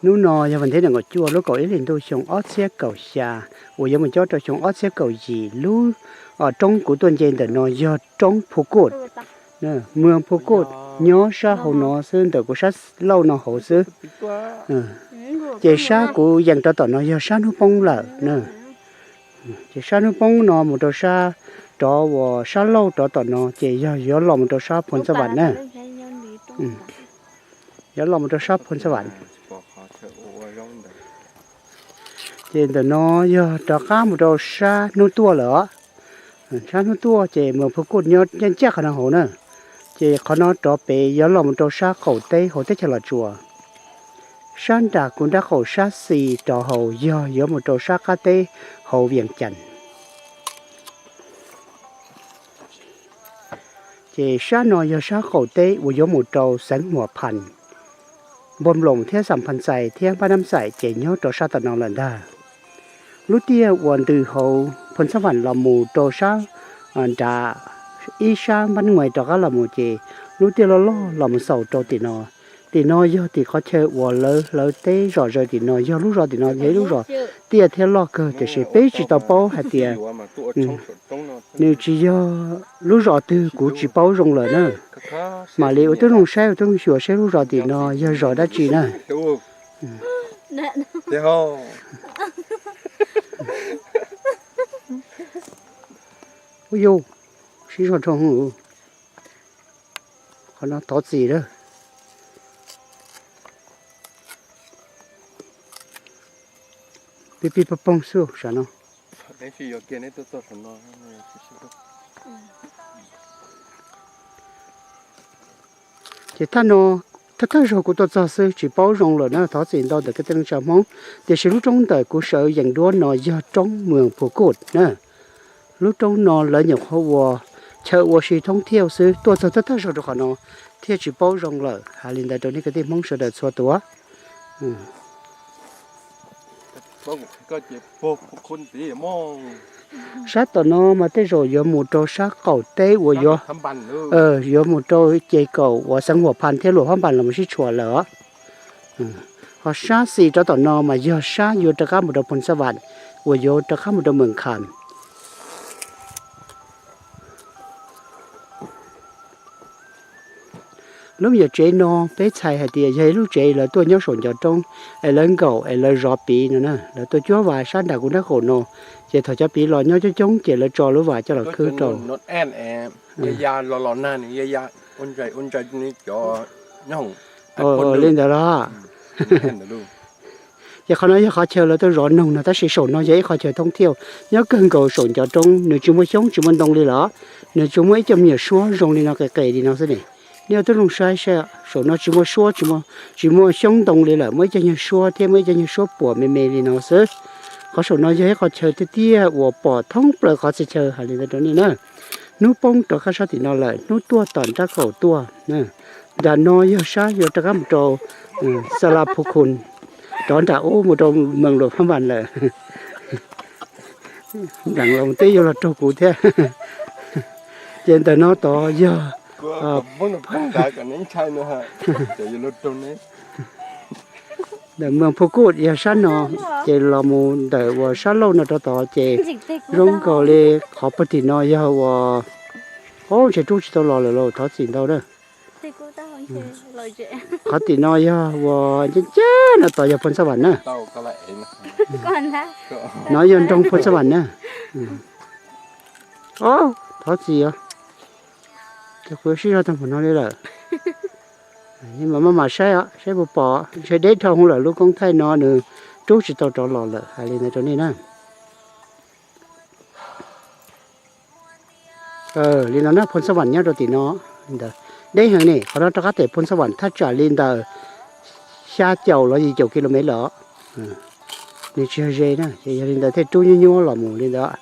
Hnub no yog vas thib nees nkaum cuaj lub kaum ib hlis ntuj xyoo ob txhiab kaum xya, uas yuav mus cob rau xyoo ob txhiab kaum yim. Lub roob kuv tuaj nce ntawm no yog roob Phu Kuj, muag Phu Kuj, nyob sab hauv no xwb, ntawm kuv sab lauj no hauv xwb. Ces sab kuv yees rov tom no yog sab hnub poob lawm na. Ces sab hnub poob no mus rau sab, rov uas sab lauj rov tom no ces yog yuav los mus rau sab Phu Xab Vam na. Yuav los mus rau sab Phu Xab Vam. Ces ntawm no yog rov qab mus rau sab hnub tuaj lawm os. Sab hnub tuaj ces muag Phu Kuj nyob ncaj ncaj qhov no hauv na. Ces qhov no rov pem yuav los mus rau sab qaum teb hauv teb chaws Los Tsuas. Sab nram kuv nrab qaum sab xis rov hauv yog yuav mus rau sab qab teb hauv Vias Cas. Ces sab no yog sab qaum teb uas yuav mus rau xeev Huam Phas. Npog Nploos thiab Xam Phas Xais thiab Npab Nab Xais ces nyob rau sab tom no lawm ntag. Lub tiaj uas ntws hauv Phu Xab Vam los mus rau sab nram ib sab Npab Nuais rov qab los mus ces lub tiaj loj loj los mus xaus rau tim no. Tim no yog tim qhov chaw uas lawv hlawv teb zom zaws tim no, yog lub zos tim no yog ib lub zos tiaj thiab loj kawg, tiam sis peb tsis tau paub hais tias nws tsis yog lub zos twg kuv tsis paub zoo lawm na. Mam li ua tib zoo saib ua tib zoo xyuas saib lub zos tim no yog zos dab tsi na. Ub yuj, sib zog dhau, qhov no thov txim lawm. Pib pib pog poog xwb sav no. Ces thaj no, thawj thawj zaug kuv tuaj txog xwb tsis paub zoo lawm na, thov txim ntau ntawm kwv tij neej tsa Hmoob. Tiam sis lub roob ntawm kuv sawv yees duab no yog roob Muas Phu Kuj na. Lub roob no lawv nyuam qhuav ua chaw ua si thoob thiauj xwb, tuaj txog thawj thawj zaug rau qhov no thiaj tsis paub zoo lawm. Hais li ntawd rau nej kwv tij Hmoob sawv daws txhua tus. Sab tom no mas tej zaum yuav mus rau sab qaum teb uas yuav, yuav mus rau ces kaum uas xeev Huam Phas thiab Luam Phab Npas los mus sib tshuam lawm. Ho sab xis rov tom no mas yog sab yuav rov qab mus rau Phoos Xab Vam, uas yuav rov qab mus rau Mees Khas. Lub me nyuam tsev no peb txhais hais tias yog ib lub tsev lawv tuaj nyob saum ncov roob es lawv nkaum es lawv zov piv no na, lawv tuaj cuab vas sab nram kuv nrab qaum no, ces thaum cov piv los nyob coob coob ces lawv tso lub vas coj los khwb rau. Li ntawd los. Ces qhov no yog qhov chaw lawv tuaj zov noog no, tab sis saum no yog ib qhov chaw thoob thiauj nyob kawg nkaus saum ncov roob, nws tsis muaj xyoob tsis muaj ntoo li lawm, nws tsuas muaj ib co me nyuam suab zoo li no qis qis li no xwb ne. Nej ua tib zoo saib saib, saum no tsis muaj suab, tsis muaj xyoob ntoo li lawm, muaj ib co nyuag suab thiab muaj ib co nyuag suab puam me me li no xwb. Qhov saum no yog ib qho chaw tiaj tiaj uas pom thoob plaws qhov txhia chaw, hais li ntawd rau nej na. Hnub poob rov qab sab tim no lawm, hnub tuaj tom nrab qaum tuaj. Nram no yog sab yuav rov qab mus rau Xa La Phu Khun, rov nram ub mus rau Mees Luam Phab Npas lawm. Nram los twb yuav los raug kuv thiab. Ces ntawm no tod yog ntawm Muas Phu Kuj yog sab no, ces los mus ntawm uas sab laug no rov tod ces zoo nkaus li qhov puag tim no yog uas, o, ntshe rub tsis tau los lawm lauj, thov txim ntau na. Qhov tim no yog uas ncaj ncaj no tod yog Phoos Xab Vam na. No yog nroog Phoos Xab Vam na. O, thov txim os. Ces kuv sib zog tag npaum no li lawm. Maj mam saib, saib puas pom, ntshe deb dhau hwv lawm, lub koob thaij no nws rub tsis tau rov los lawm, hais li ntawd rau nej na. Li no na, Phoos Xab Vam nyob rau tim no. Deb heev ne, qhov no rov qab tes Phoos Xab Vam thaj tsam li ntawm xya caum los yim caum kis lus mev lawm. Nws tsis yog ze na, ces yog li ntawd thiaj rub nyuab nyuab los mus li ntawd.